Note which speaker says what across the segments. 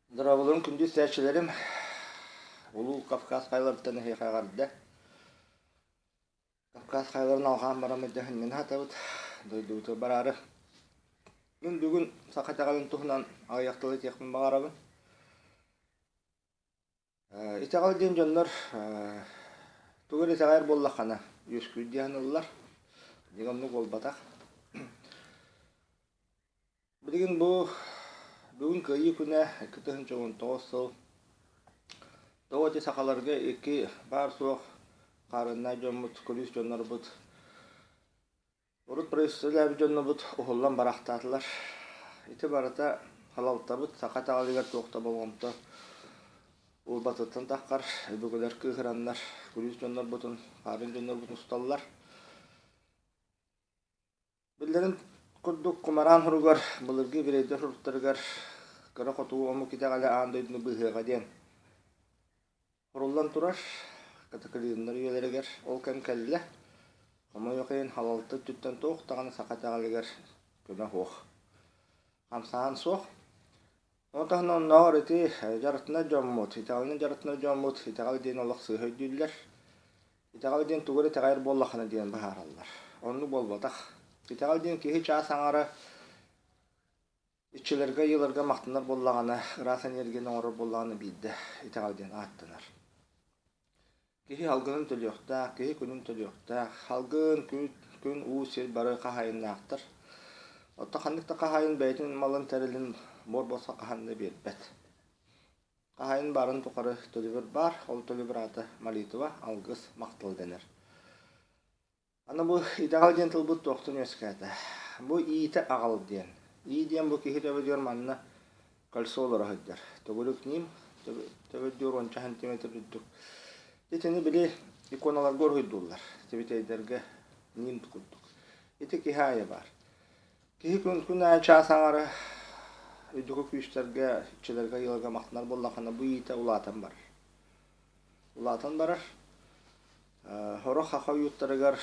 Speaker 1: Дорооболорун күндү истээччилэрим, Улуу Кавказ хайаларыттан эһиэхэ эҕэрдэ. Кавказ хайаларын алҕаан баран мэлдьэһиннэн аһатабыт, дойдубутугар бараары. Мин бүгүн саха итэҕэлин туһунан аҕыйах тылы этиэхпин баҕарабын. Итэҕэл диэн дьоннор тугу эрэ итэҕэйэр буоллаххына үөскүүр дии саныыллар. Дьиҥэ оннук буолбатах. Билигин бу бүгүн Кыайыы күнэ 2019 сыл. Тоҕо ити сахаларга икки баар-суох хаарыаннаах дьоммут, күлүүс дьоннорбут Урут правительстволаабыт дьоннорбут уһуллан барахтаатылар. Ити барыта халалтабыт саха итэҕэлигэр туох да болҕомто уурбатыттан таххар, өбүгэлэр кыыһыраннар, күлүүс дьоннорбутун, хаарын дьоннорбутун усталлар. Биллэрин курдук, кумараан хоругар, былыргы еврейдэр суруктарыгар кыра хотугу омук итэҕэлэ аан дойдуну быыһыаҕа диэн Куруллан турар катаклизмнар үйэлэригэр ол кэм кэллэ. Хомойуох иһин, халалта өттүттэн туох даҕаны саха итэҕэлигэр көмө суох. Хамсааһын суох. Ону таһынан оннооҕор ити дьарыктанар дьоммут, итэҕэлинэн дьарыктанар дьоммут итэҕэл диэн олох сыыһа өйдүүллэр. Итэҕэл диэн тугу эрэ итэҕэйэр буоллаххына диэн быһаараллар. Оннук буолбатах. Итэҕэл диэн киһи чаас аҥара Иччилэргэ, айыыларга махтанар буоллаҕына, ыраас энергияны оҥорор буоллаҕына биирдэ итэҕэл диэн ааттанар. Киһи алгынын төлүөхтээх, киһи күнүн төлүөхтээх. Алгын, күн, күн, уу, сир бары хаһаайыннаахтар. Оттон ханнык да хаһаайын бэйэтин малын тэрилин буор-босхо хаһан да биэрбэт. Хаһаайын баарын тухары төлөбүр баар, ол төлөбүр аата молитва, алгыс, махтал дэнэр. Аны бу итэҕэл диэн тылбыт туохтан үөскээтэ? Бу иитэ аҕал диэн. Ии диэн бу киһи төбөтүгэр манна кольцо олоро сылдьар. Төгүрүк ньим, төбөдүөр уонча сантиметр үрдүк. Итини били иконаларга уруһуйдууллар. Сибитэйдэргэ ньим курдук. Ити киһи аайы баар. Киһи күн күн аайы чаас аҥара үрдүкү күүстэргэ, иччилэргэ, ыалга махтанар буоллаххына бу иитэ улаатан барар. Улаатан барар. Сорох саха ойууттарыгар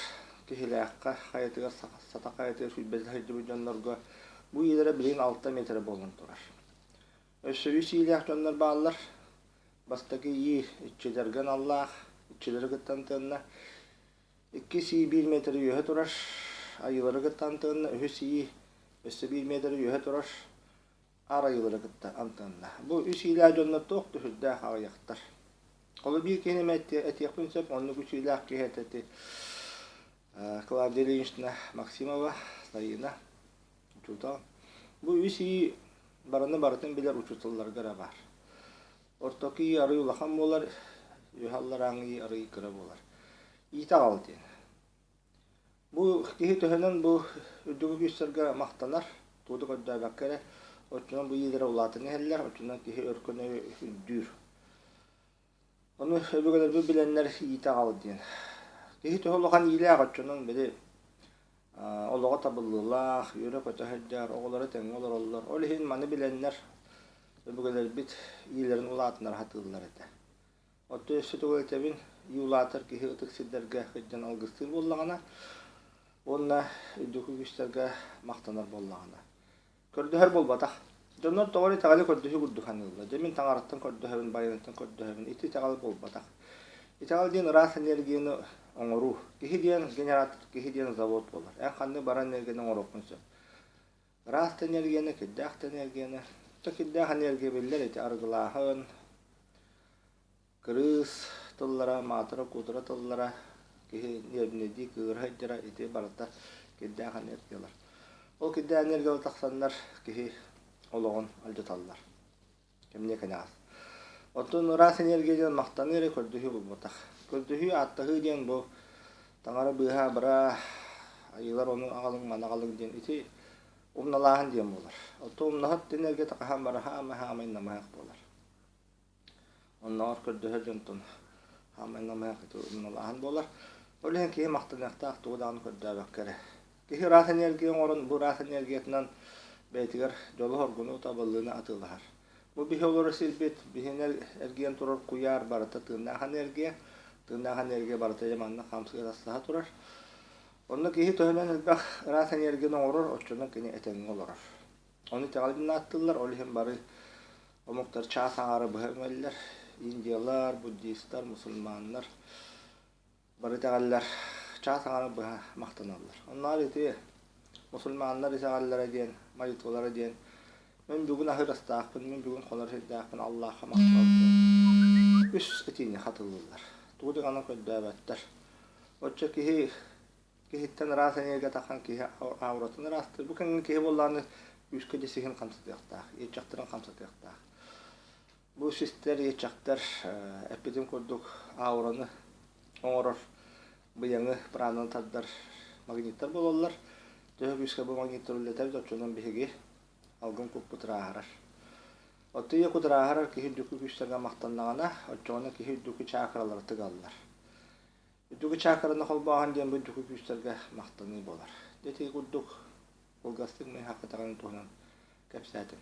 Speaker 1: Киһилээххэ хайатыгар Сата хайатыгар сүүрбэтэ сылдьыбыт дьоннорго бу иилэрэ билигин алта миэтэрэ буолан турар. Өссө үс иилээх дьоннор бааллар. Бастакы ии иччилэргэ аналлаах, иччилэри кытта антыанна. Иккис ии биир миэтэрэ үөһэ турар, айыылары кытта антыанна. Үһүс ии өссө биир миэтэрэ үөһэ турар, аар айыылары кытта антыанна. Бу үс иилээх дьоннор туох да сүрдээх аҕыйахтар. Холобур биир киһини эмэ этиэхпин сөп, оннук үс иилээх киһи этэ ити Клавдия Ильинична Максимова, Сайыына, учуутал. Бу үс ии барыны барытын билэр учууталларга эрэ баар. Ортоку ии арый улахан буолар, үөһэ алларааҥы ии арый кыра буолар. Иитэ аҕал диэн. Бу киһи төһөнөн бу үрдүкү күүстэргэ махтанар, тугу да көрдөөбөккө эрэ, оччонон бу иилэрэ улаатан иһэллэр, оччонон киһи өркөн өйө үрдүүр. Ону өбүгэлэрбит билэннэр иитэ аҕал диэн. Киһи төһө улахан иилээх оччонон били олоҕо табыллыылаах, үөрэ-көтө сылдьар, оҕолоро тэҥҥэ олороллор. Ол иһин маны билэннэр өбүгэлэрбит иилэрин улаатыннара сатыыллар этэ. Оттон өссө тугу этэбин, ии улаатар киһи ытык сирдэргэ сылдьан алгыстыыр буоллаҕына уонна үрдүкү күүстэргэ махтанар буоллаҕына. Көрдөһөр буолбатах. Дьоннор тоҕо эрэ итэҕэли көрдөһүү курдук саныыллар. Дьэ мин таҥараттан көрдөһөбүн, байанайтан көрдөһөбүн. Ити итэҕэл буолбатах. Итэҕэл диэн ыраас энергияны оҥоруу. Киһи диэн генератор, киһи диэн завод буолар. Эн ханнык баран энергияны оҥоруоххун сөп. Ыраас да энергияны, кирдээх да энергияны. Өттө кирдээх энергия биллэр ити арыгылааһын, кырыыс тыллара, маатыра-куутура тыллара, киһи ньиэрбинэйдии кыыһыра сылдьара ити барыта кирдээх энергиялар. Ол кирдээх энергиялар тахсаннар киһи олоҕун алдьаталлар. Кэмниэ кэнэҕэс. Оттон ыраас энергия диэн махтаныы эрэ көрдөһүү буолбатах. Көрдөһүү, ааттаһыы диэн бу таҥара быыһаа-абыраа, айыылар ону аҕалыҥ, маны аҕалыҥ диэн ити умналааһын диэн буолар. Оттон умнаһыт энергията хаһан бары хаамай-хаамай намыһах буолар. Оннооҕор көрдөһөр дьонтон хаамай намыһах ити умналааһын буолар. Ол иһин киһи махтаныахтаах тугу даҕаны көрдөөбөккө эрэ. Киһи ыраас энергия оҥорон, бу ыраас энергиятынан бэйэтигэр дьолу-соргуну, табыллыыны атыылаһар. Бу биһи олорор сирбит, биһини эргийэн турар куйаар барыта тыыннаах энергия. Тыыннаах энергия барыта дьэ манна хамсыы-тахсаһа турар. Онно киһи төһөнөн элбэх ыраас энергияны оҥорор, оччонон кини этэҥҥэ олорор. Ону итэҕэл диэн ааттыыллар, ол иһин бары. Омуктар чаас аҥаара быһа үҥэллэр. Индиялар, буддистар, мусульманнар бары итэҕэллэр чаас аҥаара быһа махтаналлар. Оннооҕор ити мусульманнар итэҕэллэрэ диэн, молитвалара диэн мин бүгүн аһыыр астаахпын, мин бүгүн хонор сирдээхпин, Аллаахха махтал диэн үс этиини хатылыыллар. Тугу даҕаны көрдөөбөттөр. Оччо киһи киһиттэн ыраас эниэргэ таххан киһи ауратын ыраастыыр. Бу кэмҥэ киһи буоллаҕына күүскэ дьэ сиһин хамсатыахтаах, иэччэхтэрин хамсатыахтаах. Бу систэр, иэччэхтэр эппитим курдук аураны оҥорор быйаҥы прананы тардар магниттар буолаллар. Төһө күүскэ бу магниттар үлэлэтэбит, оччонон биһиги алгын куппут ырааһырар. Оттон ийэ кут ырааһырар киһи үрдүкү күүстэргэ махтаннаҕына, оччоҕуна киһи үрдүкү чакралара тыгаллар. Үрдүкү чакраны холбооһун диэн бу үрдүкү күүстэргэ махтаныы буолар. Дьэ ити курдук кылгастык мин хакытаҕын туһунан кэпсээтим.